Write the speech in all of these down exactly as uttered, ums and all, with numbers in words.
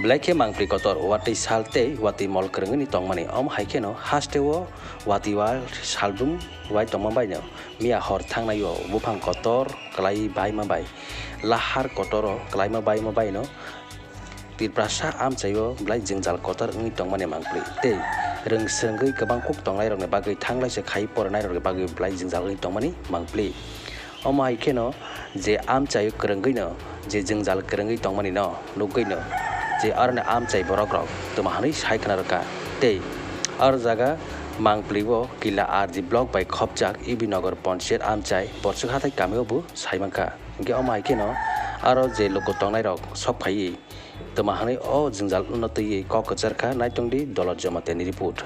Belai khe mangpli kotor, watwi sal tei watwi mol kwrwngwi tongmani. Omo hai kheno hasteo watwi wal saldum wai tongma baino miya hor thangnaio buphang kotor kwlai baima bai, lahar kotoro kwlaima baima baino Tiprasa amchaio belai jwngjal kotor wngwi tongmani mangpli tei rwng swrwngwi kwbang kuk tongnairokni bagwi thanglai se khai poranairokni bagwi belai jwngjal wngwi tongmani mangpli. Omo hai kheno je amchai kwrwngwino je jwngjal kwrwngwi tongmani no nukgwino je aroni amchai borok rok twma hwnwi sai khna rwkha tei aro jaga mangpli o Kila R D block bai khopjak E B Nagar Panchayat amchai Borsuk Hathai kamio bo sai mankha. Hwnkhe omo hai kheno aro je luku tongnairok sok phaiwi twma hwnwi o jwngjal no twiwi kok kwchar kha. Naitongdi Dolor Jamatia ni report.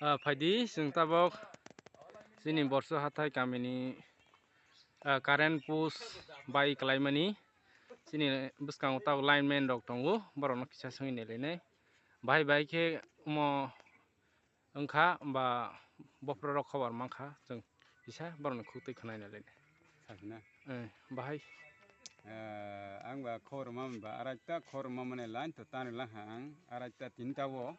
Ah, phaidi, chwng tabok chini Borsuk Hathai kamini, ah, current post bai kwlaimani. Chini bwskango tabok lineman rok tongo, borokno kisa swngwi nailainai. Bahai bahai khe omo wngkha ba bophro rok khobor mankha, chwng kisa borokni khuk twi khwnai nailainai. Sakna. Eh, bahai. Eh, ang ba khobor mamani ba araita khobor mamani line to tani langha ang araita tinta o.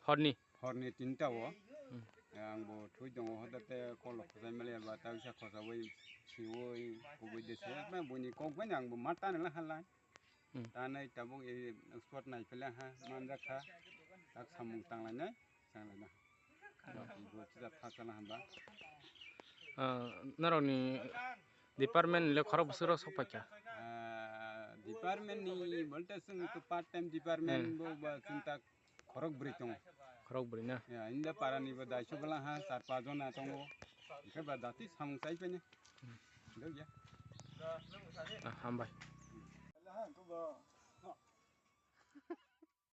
Horni? Horni tinta o. Hmm. Ang bo thui tongo, hoda te kol khosai mali ba ta bisa khosawi siwi kubui de se. Ma buni kok bani ang bo ma tani langha line. Hmm. Tanai tabuk e spot nai pele ha manjak kha. Tak samung tanglainai, tanglaina. Bo tisa phasala hamba. Ah, norokni department le khorok bwswk rok sok paikha? Ah, department ni bolte chwng to part time department Hmm. bo ba chwng tak khorok bwrwi tongo. Khorok bwrwi na? Ya, inda para ni bo daisok bwla ha char pas jona tongo. Hwnkhe ba dati samung chai paine. Hmm. Hwnkhe ya. Ah, hambai.